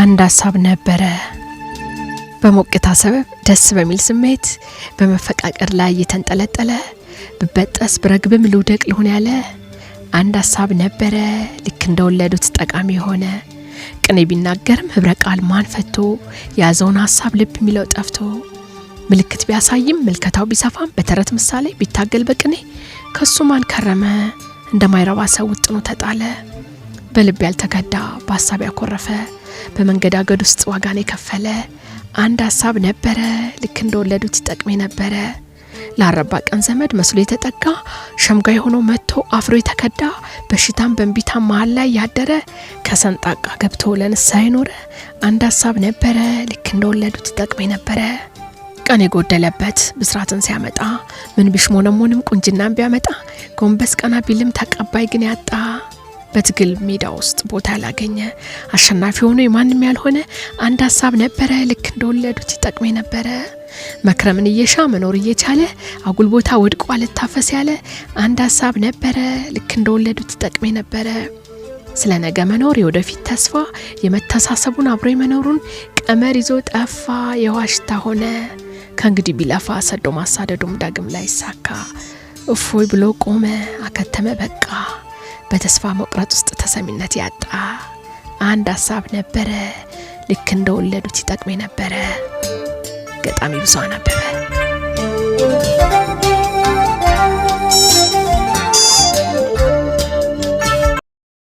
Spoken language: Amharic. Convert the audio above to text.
አንድ ሀሳብ ነበረ። በሞቅታ ሰበብ ደስ በሚል ስሜት በመፈቃቀር ላይ የተንጠለጠለ፣ ብበጠስ ብረግብም ልውደቅ ልሁን ያለ አንድ ሀሳብ ነበረ። ልክ እንደወለዱት ጠቃሚ የሆነ፣ ቅኔ ቢናገርም ህብረ ቃል ማን ፈቶ፣ የያዘውን ሀሳብ ልብ የሚለው ጠፍቶ፣ ምልክት ቢያሳይም ምልከታው ቢሰፋም በተረት ምሳሌ ቢታገል በቅኔ ከሱ ማን ከረመ፣ እንደማይረባ ሰው ውጥኑ ተጣለ። በልብ ያልተከዳ፣ በሀሳብ ያኮረፈ፣ በመንገዳገድ ውስጥ ዋጋን የከፈለ አንድ ሀሳብ ነበረ። ልክ እንደወለዱት ይጠቅሜ ነበረ። ላረባ ቀን ዘመድ መስሎ የተጠጋ፣ ሸምጋይ ሆኖ መጥቶ አፍሮ የተከዳ፣ በሽታም በእንቢታም መሀል ላይ ያደረ፣ ከሰንጣቃ ገብቶ ለንስሐ የኖረ አንድ ሀሳብ ነበረ። ልክ እንደወለዱት ይጠቅሜ ነበረ። ቀን የጎደለበት ብስራትን ሲያመጣ፣ ምን ቢሽሞነሞንም ቁንጅናን ቢያመጣ፣ ጎንበስ ቀና ቢልም ተቀባይ ግን ያጣ፣ በትግል ሜዳ ውስጥ ቦታ ያላገኘ፣ አሸናፊ ሆኖ የማንም ያልሆነ አንድ ሀሳብ ነበረ። ልክ እንደወለዱት ይጠቅሜ ነበረ። መክረምን እየሻ መኖር እየቻለ አጉል ቦታ ወድቆ አልታፈስ ያለ አንድ ሀሳብ ነበረ። ልክ እንደወለዱት ይጠቅሜ ነበረ። ስለ ነገ መኖር የወደፊት ተስፋ የመተሳሰቡን አብሮ የመኖሩን ቀመር ይዞ ጠፋ፣ የዋሽታ ሆነ። ከእንግዲህ ቢለፋ ሰዶ ማሳደዱም ዳግም ላይ ይሳካ፣ እፎይ ብሎ ቆመ፣ አከተመ በቃ። በተስፋ መቁረጥ ውስጥ ተሰሚነት ያጣ አንድ ሀሳብ ነበረ። ልክ እንደወለዱት ይጠቅሜ ነበረ። ገጣሚ ብዙኃን አበበ።